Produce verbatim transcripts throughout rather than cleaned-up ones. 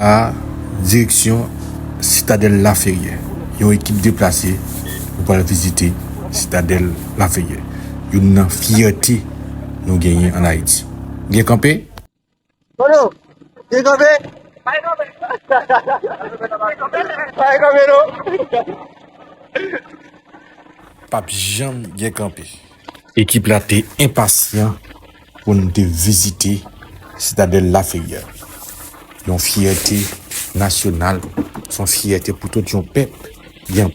A, direksyon Sitadèl Laferyè. Yon ekip deplase, nou pral vizite Sitadèl Laferyè. Youn nan fyète nou genyen ann Ayiti. Byen kanpe? Kono, byen kanpe? Byen kanpe, non? P ap janm byen kanpe. Ekip la te enpasyan pou n te vizite Sitadèl Laferyè. Yon fyète nasyonal, se yon fyète pou tout yon pèp. Byen.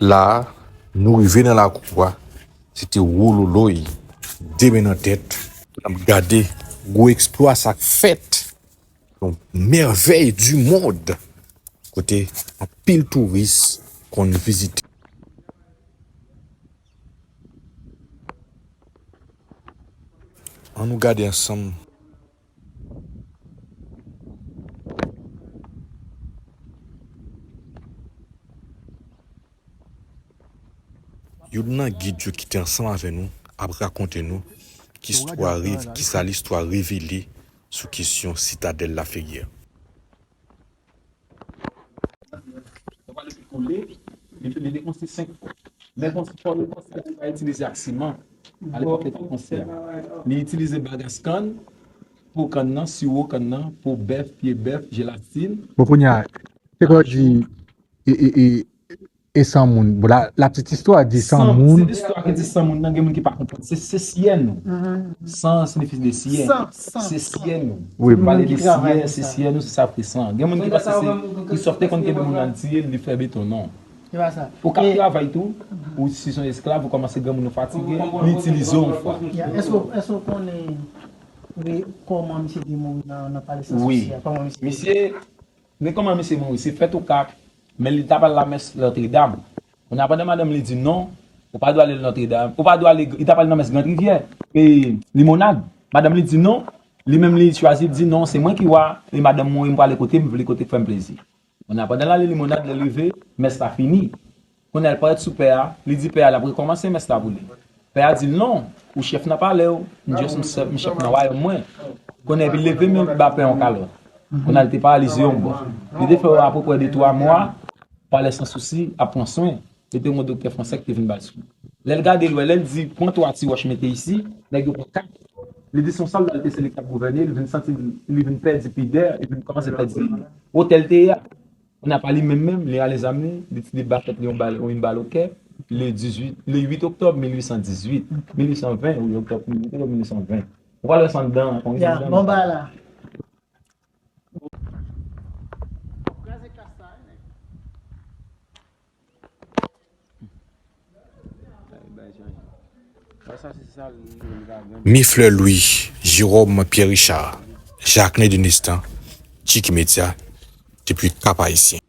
La a, nou rive nan lakou a. Se te wololoy, de men nan tèt. N ap gade gwo eksplwa sa k fèt. Yon merveille du monde. Kote anpil touris konn vizite. Ann nou gade ansanm. Youn nan gid yo ki te ansanm avè nou ap rakonte nou ki istwa, ki sa listwa revele sou kesyon Sitadèl Laferyè. Yo pale de koule, li, li te konstwi senk fò. Men konstwi fò yo konstwi a, li pa itilize ak siman. Alepòk yo te konstwi a. Li itilize bagas kann, po kann nan, siwo kann nan, po bèf, pye bèf, jelatin. Bon, kounye a, se kwa di, e, e, e, e san moun. Bon, la, la petite histoire di san moun. Se listwa ki di san moun nan, gen moun ki pa konprann. Se, se siyè nou. San siyifi de siyè. Se siyè nou. Wi. Pale de siyè, se siyè nou, se sa ki san. Gen moun ki panse se Christophe te konn kenbe moun nan, li tiye l, li fè beton, non. Ou k ap travay tou, ou si se yon esklav, ou kòmanse granmoun ou fatige, li itilize w yon fwa. Èske, èske w konnen kòman misye te mouri nan, nan pale san sousi a? Kòman misye te... Misye, men kòman misye mouri? Se fèt ou kat, men li t ap al lamès Nòtredam. Kounye a pandan madanm li di non, ou pa dwe ale Nòtredam, ou pa dwe ale, li t ap al nan mès Grand Rivière, e, Limonad. Madanm li di non, li menm li chwazi, li di non, se mwen ki wa, e madanm mwen, m prale kote m vle, kote k fè m plezi. Kounye a pandan l ale Limonad, lè l rive, mès la fini. Kounye a l parèt sou pè a, li di pè a l ap rekòmanse mès la pou li. Pè a di l non, ou chèf nan palè w, m just m chèf, m chèf nan wayòm mwen. Kounye a epi l leve men l ba pè a yon kalòt. Kounye a l te paralize yon bò. Li te fè apeprè de twa mwa, palè san sousi ap pran swen. Li te gen yon doktè fransè ki te vin ba l swen. Lè l gade l wè, lè l di pran twa ti wòch mete isi, nèg yo pran kat. Li di se yon sòlda l te, se li k t ap gouvène, li vin santi li vin pèdi pidè, li vin kòmanse pèdi otè l te ye a. Kounye a pa li menm menm, li rale zam li, li, li ba tèt li yon bal, yon bal o kè, le dizuit, le uit oktòb mil uit san dizuit, mil uit san ven, wi, oktòb mil uit oktòb mil uit san ven. Ou pral wè sa anndan an, konn sa anndan an. Bon bagay la. Miflè Louis, Jérôme Pierre Richard, Jacquelin Denistan, Tchiki Media, depi Cap Haïtien.